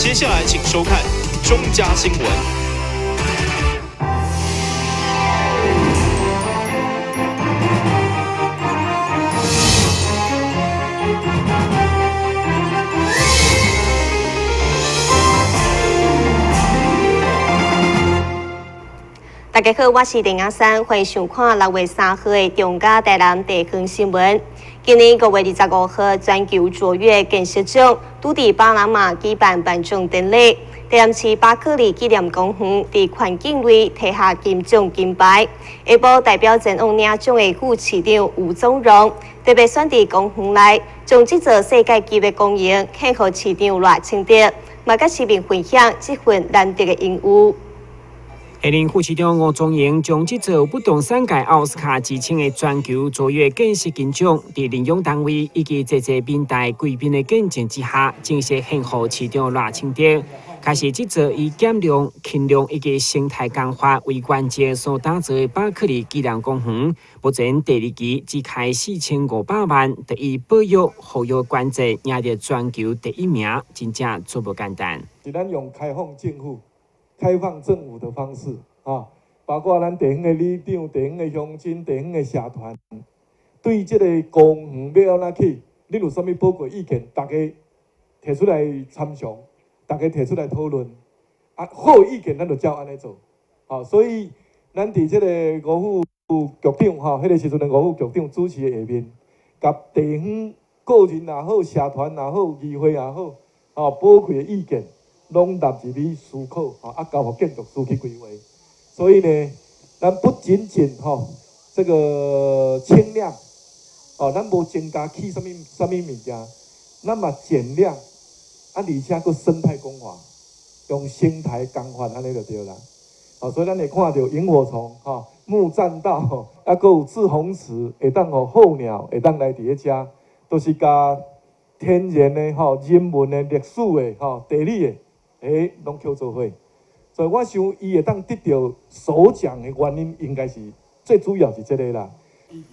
接下來請收看中嘉新聞。大家好，我是林雅珊，歡迎收看6月3號的中嘉台南地方新聞。今年5月25號，全球卓越建設獎拄佇巴拿馬舉辦頒獎典禮，台南市巴克利紀念公園佇環境類提下金獎金牌。下晡代表前往領獎的副市長吳宗榮特別選佇公園內，將這座世界級的公園獻予市長賴清德，嘛佮市民分享這份難得的榮譽。現任副市長吳宗榮將這座不動產界奧斯卡之稱的全球卓越建設金獎，佇認養單位以及濟濟民代貴賓的見證之下，正式獻予市長賴清德。開始這座以減量、輕量以及生態工法為原則所打造的巴克利紀念公園，目前第二期只開4500萬，就以保育、復育關鍵贏得全球第一名，真正足無簡單。是咱用開放政府、開放政府的方式啊，包括咱地方的里長、地方的鄉親、地方的社團，對這個公園欲按怎起，恁有啥物寶貴意見，大家提出來參詳，大家提出來討論，啊，好的意見咱就照按呢做，啊，所以咱佇這個吳副局長吼，彼個時陣的吳副局長主持的下面，共地方個人也好、社團也好、議會也好，吼，寶貴的意見，攏納入去思考，吼，啊，交予建築師去規劃。所以呢，咱不僅僅吼，這個輕量，哦，咱無增加起啥物啥物物件，咱嘛減量，啊，而且閣生態工法，用生態工法按呢就對啦。哦，所以咱會看著螢火蟲，吼，木棧道，啊，閣有滯洪池，會當予候鳥會當來佇咧遮，都是共天然的吼、人文的、歷史的吼、地理的。欸，攏抾做伙，所以我想伊會當得著首獎的原因，應該是最主要是這個啦。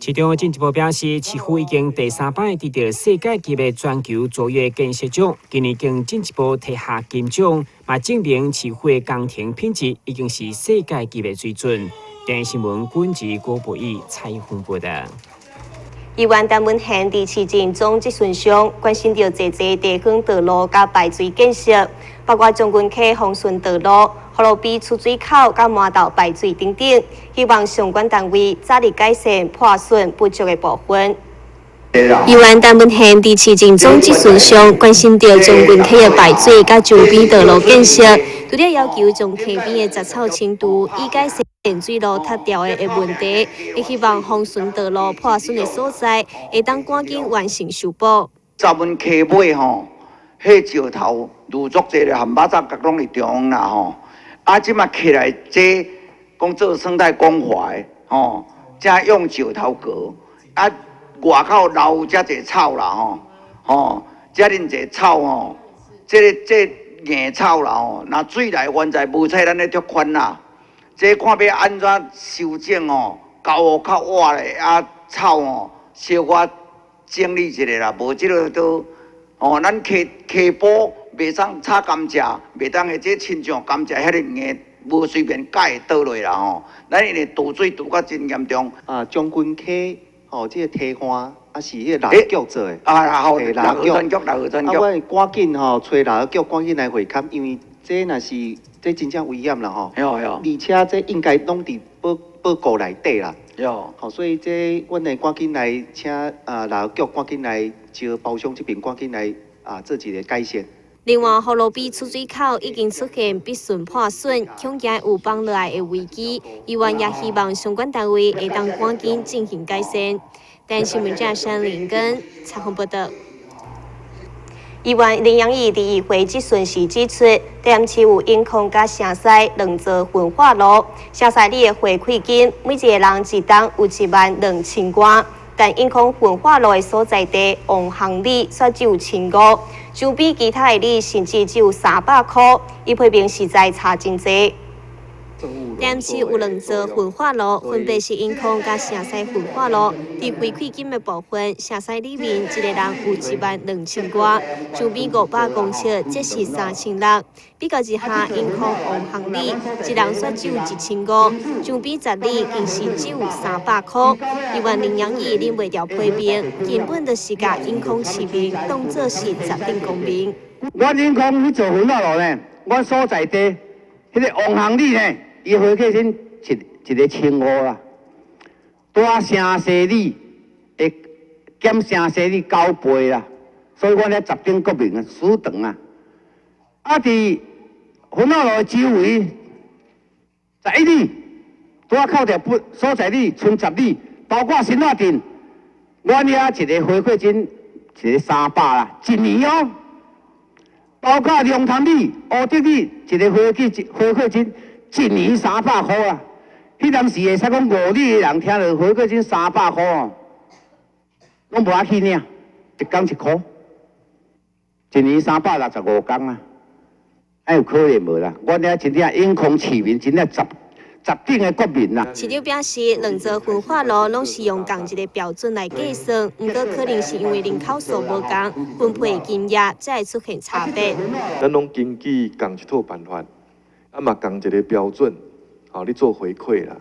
市長進一步表示，市府已經第三擺得著世界級的全球卓越建設獎，今年更進一步提下金獎，嘛證明市府的工程品質已經是世界級的水準。電視新聞軍事郭博義採訪報道。議員陳文賢佇市政總質詢上關心著濟濟地方道路佮排水建設，包括將軍溪豐順道路、葫蘆埤出水口佮饃頭排水等等，希望相關單位早日改善破損不足的部分。議員陳文賢佇市政總質詢上關心著將軍溪的排水佮周邊道路建設，除了要求將溪邊的雜草清除，以改善水路塌掉的問題，也希望豐順道路破損的所在會當趕緊完成修補。十文溪尾吼，彼石頭攄足濟咧，含肉雜角攏佇中央啦吼。啊，這馬起來這講做生態工法的吼，才用石頭過啊，外口留遮濟草啦吼，吼，遮爾濟草吼，這个這硬草啦吼，若水來原在無彩咱咧足寬啦。這看欲按怎修整吼，溝較倚咧，啊草吼，小可整理一下啦，無這个都吼，咱溪溪埔袂當插甘蔗，袂當的這親像甘蔗遐爾硬，無隨便蓋會倒落啦吼。咱因為堵水堵甲真嚴重。啊，將軍溪吼，這個堤岸啊是彼個六局做的，啊，好，六局，六局。啊，我會趕緊吼，揣六局趕緊來會勘，因為這若是這真正危險啦吼，而且這應該攏佇報報告內底啦。吼，所以這阮會趕緊來請啊六局趕緊來招包商這邊趕緊來啊做一個改善。另外，葫蘆埤出水口已經出現必順破損，恐驚有崩落來的危機。議員也希望相關單位會當趕緊進行改善。但新聞記者林根採訪報道。議員林養義佇議會質詢時指出，台南市有永康佮城西兩座焚化爐，城西里的回饋金每一个人一冬有1萬2千外，但永康焚化爐的所在地王行里卻只有1500，相比其他的里甚至只有300箍，伊批評實在差真濟。台南市有兩座焚化爐，分別是永康佮城西焚化爐。佇回饋金的部分，城西里面一個人有1萬2千外，牆邊500公尺則是3600。比較之下，永康王行里一人煞只有1500，牆邊10里更是只有300箍。議員林養義忍袂牢批評，根本就是共永康市民當做是十等公民。阮永康彼座焚化爐呢，阮所在地彼个王行里呢，伊回饋金一一个千五啦，蹛城西里會減城西里9倍啦，所以阮遐十等國民啊，死長啊。啊，佇焚化爐周圍11里，拄仔扣著不所在里賰10里，包括新化鎮，阮遐一个回饋金一个300啦，一年哦。包括龍潭里、烏竹里，一個回饋金，一年300箍啊！彼當時會使講5里的人聽著回饋金三百箍哦，攏無愛去領，一工1箍，一年365工啊！還有可能無啦？阮遐真正永康市民，真正十等的國民啦。市長表示，兩座焚化爐攏是用仝一个標準來計算，毋過可能是因為人口數無仝，分配金額才會出現差別。咱攏根據仝一套辦法，啊嘛仝一个標準，吼，咧做回饋啦。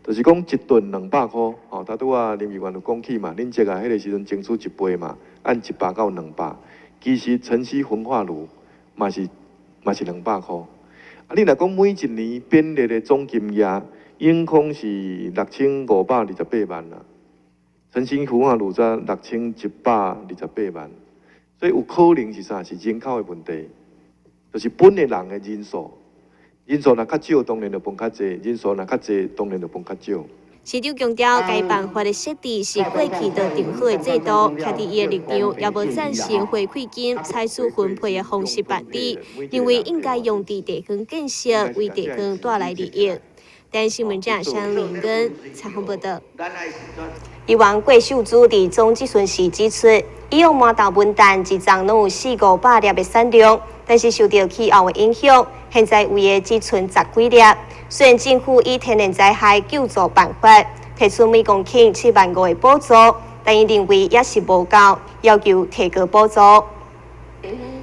就是講一噸200箍，吼，頭拄仔林議員有講起嘛，恁這個彼个時陣爭取一倍嘛，按100到200，其實城西焚化爐嘛是200箍。啊，你若講每一年編列的總金額，永康是6528萬啦，城西焚化爐才6128萬，所以有可能是啥？是人口的問題，就是分的人的人數，人數若較少，當然就分較濟；人數若較濟，當然就分較少。市長強調，該辦法的設置是過去就定好的制度，徛佇伊的立場也無贊成回饋金採取分配的方式辦理，認為應該用佇地方建設為地方帶來利益。台視新聞記者林根採訪報導。議員郭秀珠佇總質詢時指出，以往饃頭文旦一叢攏有四五百粒的產量，但是受著氣候的影響，現在有的只賰十幾粒。雖然政府以天然災害救助辦法提出每公頃7萬5的補助，但伊認為也是無夠，要求提高補助。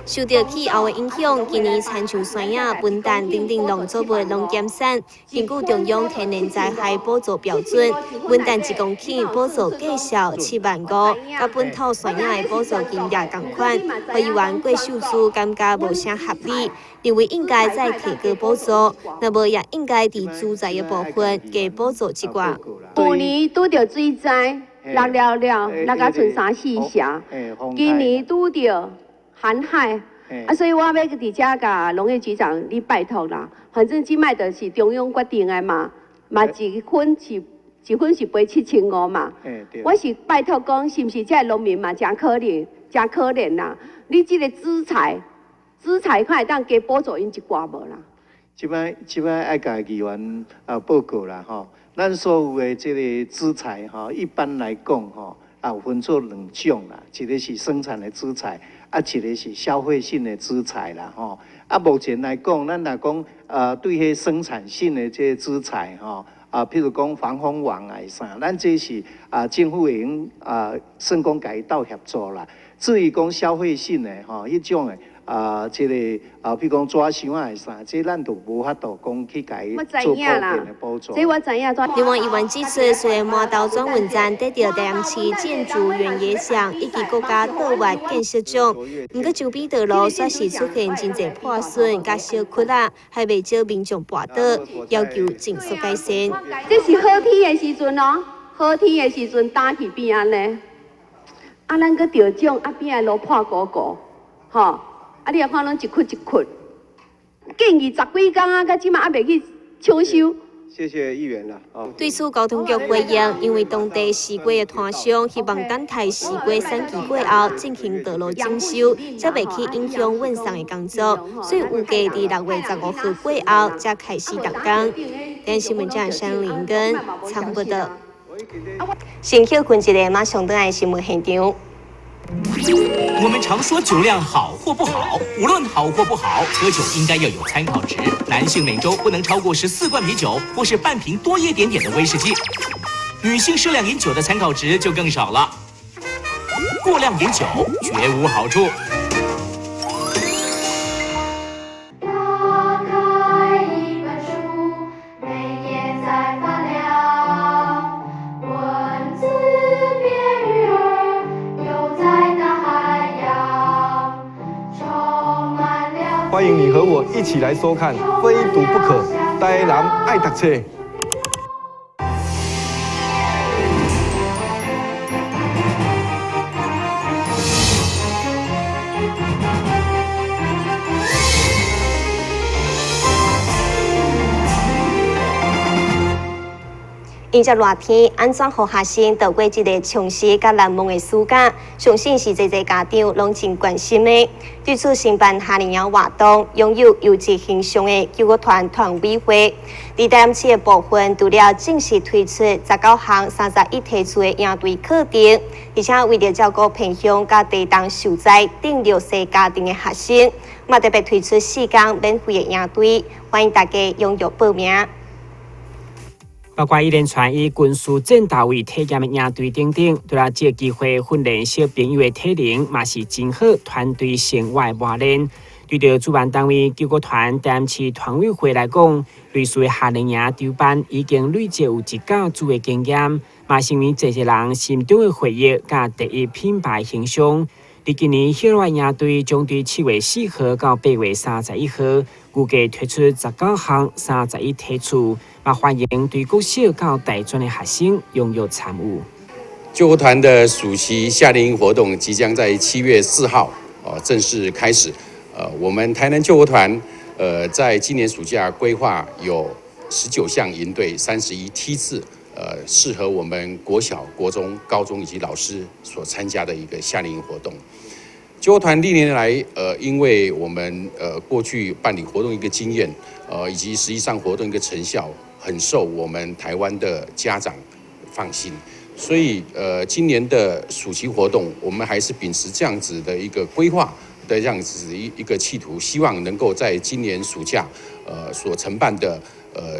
受著氣候的影響，今年親像酸葉、文旦等等農作物攏減產。根據中央天然災害補助標準，文旦一公頃補助價數7萬5，佮本土酸葉的補助金額仝款。議員郭秀珠感覺無啥合理，認為應該再提高補助，若無也應該佇資材的部分加補助一寡。舊年拄著水災，落了了，落甲賰三四成。今年拄著寒害，啊，所以我欲佇遮共農業局長你拜託啦。反正這擺就是中央決定的嘛，嘛一分是賠7500嘛。我是拜託講，是毋是這農民嘛誠可憐，誠可憐啦？你這个資材看會當加補助𪜶一寡無啦？這擺愛共議員啊報告啦吼，咱所有的這個資材吼，一般來講吼，啊有分做兩種啦，一个是生產的資材。啊，一个是消費性的資材啦，吼。啊，目前來講，咱若講，對彼生產性的這个資材，吼，啊，譬如講防風網啊啥，咱這是啊，政府會用啊，算講共伊鬥協助啦。至於講消費性的，吼，彼種的。啊，這個啊，譬如講紙箱啊啥，這咱就無法度講去共伊做普遍的補助。這我知影。另外，議員指出，雖然饃頭轉運站得著台南市建築原野獎以及國家道外建設獎，毋過周邊道路煞是出現真濟破損佮小窟仔，還袂少民眾跋倒，要求盡速改善。這是好天的時陣哦，好天的時陣焦去變按呢，啊，咱閣著獎啊，邊仔路破鼓鼓，吼。啊！你也看攏一窟一窟，建議十幾工啊，到這馬猶未去搶修。謝謝議員啦。對此，交通局回應，因為當地西瓜的攤商希望等待西瓜產期過後進行道路整修，才袂去影響運送的工作，所以預計佇6月15號過後才開始動工。電視新聞記者林根採訪報導。先歇睏一下，馬上轉來新聞現場。我們常說酒量好或不好，無論好或不好，喝酒應該要有參考值。男性每週不能超過14罐啤酒，或是半瓶多一點點的威士忌。女性適量飲酒的參考值就更少了。過量飲酒絕無好處。打開一本書，每頁在發亮，文字變魚兒，游在大海洋，充滿了。歡迎你和我一起來收看《非讀不可》，台南愛讀冊。迎接熱天，按怎予學生度過這个充實佮難忘的暑假？相信是濟濟家長攏真關心的。對此，承辦夏令營活動，擁有優質形象的救國團團委會，佇台南市的部分，除了正式推出19項31梯次的營隊課程，而且為著照顧偏鄉佮地動受災等弱勢家庭的學生，嘛特別推出4天免費的營隊，歡迎大家踴躍報名。包括一連串以軍事戰鬥為體驗的營隊等等，除了這个機會訓練小朋友的體能，嘛是真好團隊生活的磨練。對著主辦單位救國團台南市團委會來講，類似的夏令營籌辦已經累積有一甲子的經驗，嘛成為濟濟人心中的回憶佮第一品牌形象。佇今年野外營隊將佇7月4號到8月31號，預計推出19項31梯次，嘛歡迎對國小到大專的學生踴躍參與。救國團的暑期夏令營活動即將在7月4號正式開始。我們台南救國團，在今年暑假規劃有19項營隊、31梯次，適合我們國小、國中、高中以及老師所參加的一個夏令營活動。救國團歷年來，因為我們過去辦理活動一個經驗，以及實際上活動一個成效，很受我們台灣的家長放心，所以今年的暑期活動，我們還是秉持這樣子的一個規劃的這樣子一個企圖，希望能夠在今年暑假，所承辦的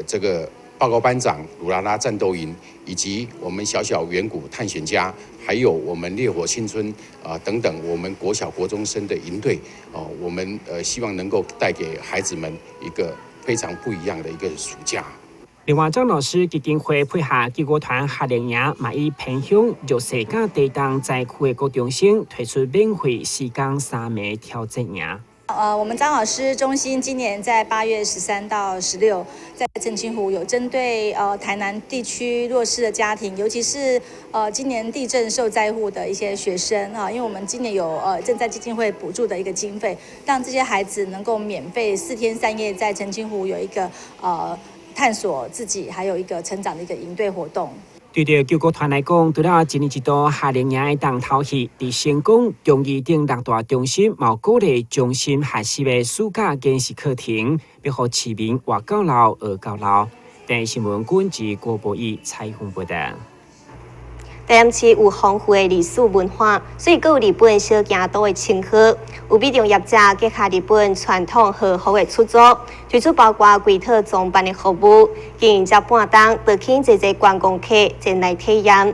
這個報告班長魯拉拉戰鬥營，以及我們小小遠古探險家，還有我們烈火青春啊等等，我們國小國中生的營隊哦，我們希望能夠帶給孩子們一個非常不一樣的一個暑假。另外，張老師基金會配合救國團夏令營，嘛以偏鄉弱勢佮地動災區的高中生推出免費四天三暝挑戰營。我們張老師中心今年在8月13到16，在澄清湖有針對台南地區弱勢的家庭，尤其是今年地震受災戶的一些學生啊，因為我們今年有賑災基金會補助的一個經費，讓這些孩子能夠免費4天3夜在澄清湖有一個探索自己，還有一個成長的一個營隊活動。對著救國團來講，除了一年一度夏令營的重頭戲，佇成功、中義等六大中心，嘛有鼓勵終身學習的暑假見習課程，欲予市民活到老學到老。電視新聞軍記郭博義採訪報導。台南市有豐富的歷史文化，所以閣有日本小京都的稱號。有美容業者結合日本傳統和服的出租，推出包括規套裝扮的服務，經營才半冬，就吸引濟濟觀光客前來體驗。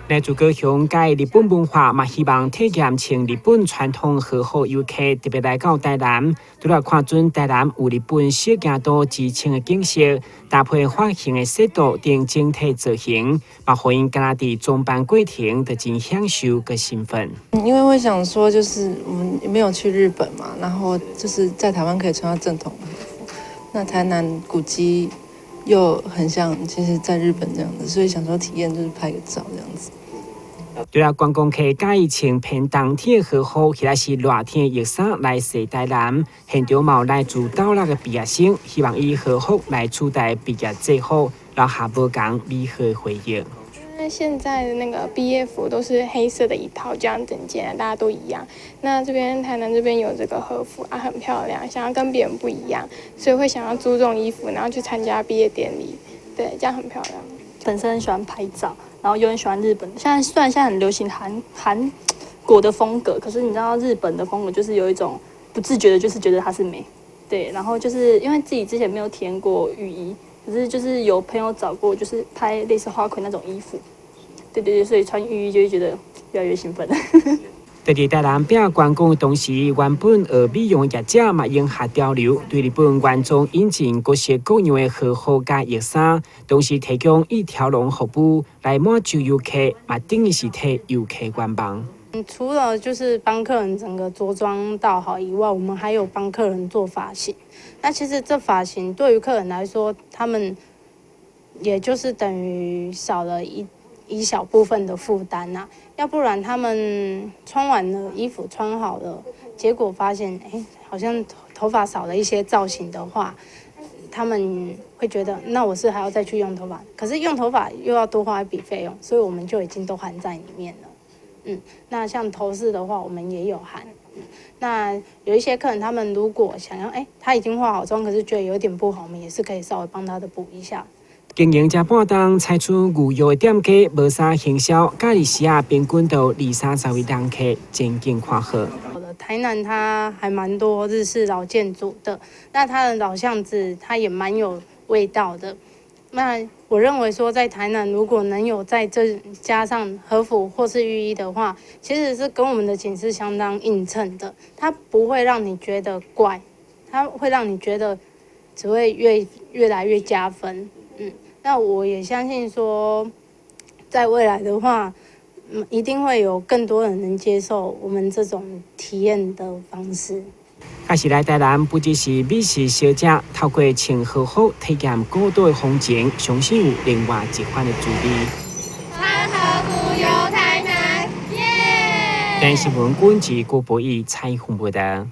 來自高雄佮日本文化，嘛希望體驗穿日本傳統和服遊客特別來到台南，除了看準台南有日本小京都之稱的景色，搭配髮型的設計等整體造型，嘛予𪜶敢若佇裝扮過程就真享受佮興奮。因為會想說，就是我們沒有去日本嘛，然後就是在台灣可以穿到正統和服，那台南古蹟又很像，其實在日本這樣子，所以想說體驗就是拍個照這樣子。除了觀光客佮意穿偏冬天的和服，或者是熱天的浴衫來踅台南，現場嘛有來自島內的畢業生，希望以和服來取代畢業制服，留下無仝美好的回憶。因為現在的那個畢業服都是黑色的一套，這樣整件，大家都一樣。那這邊台南這邊有這個和服啊，很漂亮，想要跟別人不一樣，所以會想要租這種衣服，然後去參加畢業典禮。對，這樣很漂亮。本身很喜歡拍照，然後又很喜歡日本。現在雖然現在很流行韓韓，国的风格，可是你知道日本的风格就是有一種不自覺的，就是覺得它是美，對。然後就是因為自己之前沒有體驗過浴衣，可是就是有朋友找過，就是拍類似花魁那種衣服，對對對，所以穿浴衣就會覺得越來越興奮。佇台南拼觀光的同時，原本學美容的業者嘛迎合潮流，對日本原裝引進各式各樣的和服佮浴衫，同時提供一條龍服務來滿足遊客，嘛等於是替遊客圓夢。除了就是幫客人整個着裝到好以外，我們還有幫客人做髮型。那其實這髮型對於客人來說，他們也就是等於少了一小部分的負擔吶，要不然他們穿完了衣服穿好了，結果發現好像頭髮少了一些造型的話，他們會覺得那我是還要再去用頭髮，可是用頭髮又要多花一筆費用，所以我們就已經都含在裡面了。那像頭飾的話，我們也有含。那有一些客人，他們如果想要，他已經化好妝，可是覺得有點不好，我們也是可以稍微幫他的補一下。經營這半冬，採取預約的店家無啥行銷，假日時啊平均都二三十位人客前景看好。台南它還蠻多日式老建築的，那它的老巷子它也蠻有味道的。那我認為說，在台南如果能有在這加上和服或是浴衣的話，其實是跟我們的景色相當映襯的。它不會讓你覺得怪，它會讓你覺得只會越來越加分。那我也相信說，在未來的話，一定會有更多人能接受我們這種體驗的方式。確實來台南不只是美食小食，透過穿和服體驗古都的風情，相信有另外一番的滋味。穿和服遊台南，耶！電視新聞軍事郭博義採訪報道。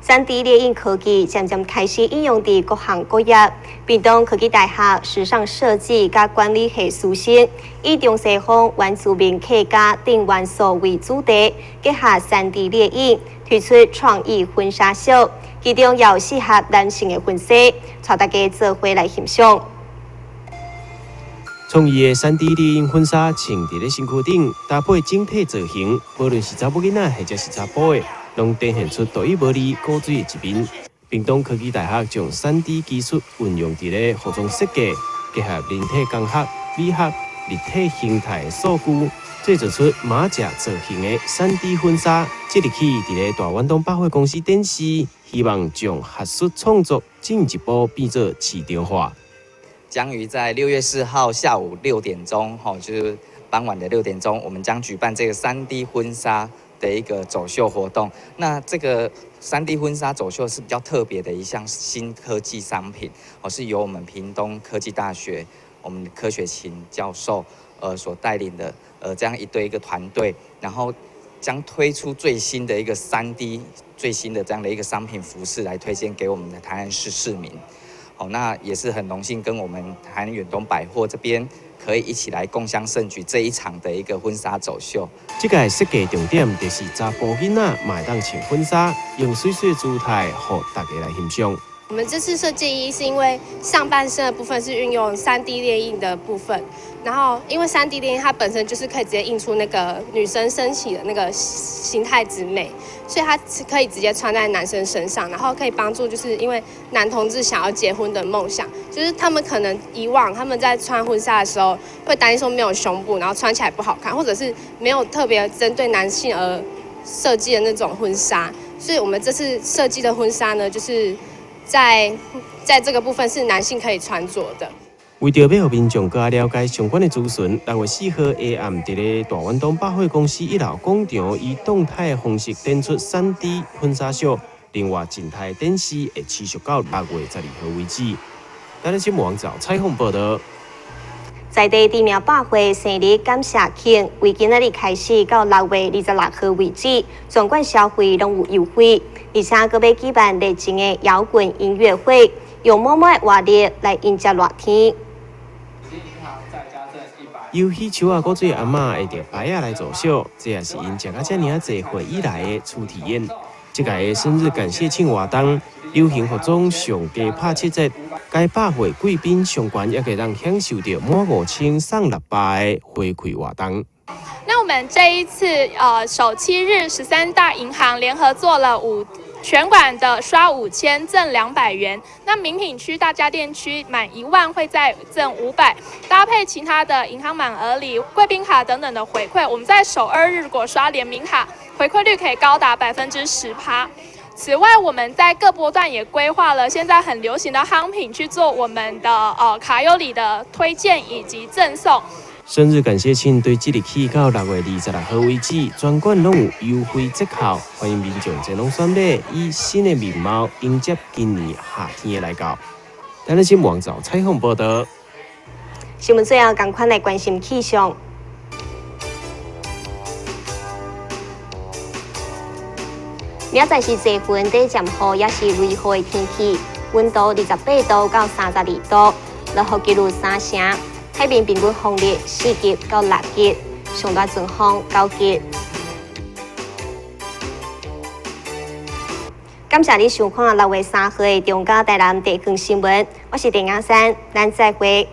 3D 列印科技漸漸開始應用佇各行各業。屏東科技大學時尚設計佮管理系師生，以中西方原住民客家等元素為主題，結合 3D 列印，推出創意婚紗秀，其中有適合男性的婚紗，帶大家做伙來欣賞。創意的 3D 列印婚紗穿佇咧身軀頂，搭配整體造型，無論是查某囡仔或者是查埔的，攏展現出獨一無二、古錐的一面。屏東科技大學將 3D 技術運用佇咧服裝設計，結合人體工學、美學、立體形態的數據，製作出馬甲造型的 3D 婚紗。即日起佇咧大遠東百貨公司展示，希望將學術創作進一步變做市場化。將於在6月4號下午6點鐘，就是傍晚的6點鐘，我們將舉辦這個 3D 婚紗的一個走秀活動。那這個 3D 婚紗走秀是比較特別的一項新科技商品，是由我們屏東科技大學我們柯雪琴教授所帶領的這樣一隊一個團隊，然後將推出最新的一個 3D 最新的這樣的一個商品服飾來推薦給我們的台南市市民。那也是很榮幸跟我們台南遠東百貨這邊可以一起來共襄盛舉這一場的一個婚紗走秀。這個設計重點就是查埔囡仔嘛會當穿婚紗，用媠媠的姿態，予大家來欣賞。我們這次設計衣是因為上半身的部分是運用 3D 列印的部分，然後因為 3D 列印它本身就是可以直接印出那個女生身體的那個形態之美，所以它可以直接穿在男生身上，然後可以幫助就是因為男同志想要結婚的夢想，就是他們可能以往他們在穿婚紗的時候會擔心說沒有胸部，然後穿起來不好看，或者是沒有特別針對男性而設計的那種婚紗，所以我們這次設計的婚紗呢，就是在這個部分是男性可以穿着的。為著欲予民眾閣較了解相關的資訊，6月4號下暗佇咧大遠東百貨公司一樓廣場，以動態的方式展出 3D 婚紗秀。另外，靜態展示會持續到6月12號為止。台南新聞網採訪報道。在地知名百貨生日感謝慶，為今仔日開始到6月26號為止，全館消費攏有優惠，而且閣欲舉辦熱情的搖滾音樂會，用滿滿的活力來迎接熱天。遊戲樹仔古錐阿嬤會著牌仔來做秀，這也是𪜶食甲遮爾仔濟歲以來的初體驗。這屆的生日感謝慶活動，流行服裝上佳拍七折，該百貨貴賓上懸也會當享受著滿5000送600的回饋活動。那我們這一次，首7日，13大銀行聯合做了五全館的刷5000贈200元，那名品區、大家電區滿1萬會再贈500，搭配其他的銀行滿額禮、貴賓卡等等的回饋，我們在首2日如果刷聯名卡，回饋率可以高達10%。此外，我們在各波段也規劃了現在很流行的夯品去做我們的卡友禮的推薦以及贈送。生日感謝慶對即日起到6月26號為止，全館攏有優惠折扣，歡迎民眾前往選買，以新的面貌迎接今年夏天的來到。台南新聞網採訪報道。新聞最後，仝款來關心氣象。明仔載是濟雲底漸雨，也是雷雨的天氣，溫度28度到32度，落雨幾率3成。海面平均風力4級到6級，上大陣風9級。感謝你收看6月3號的中嘉台南地方新聞，我是鄭雅珊，咱再會。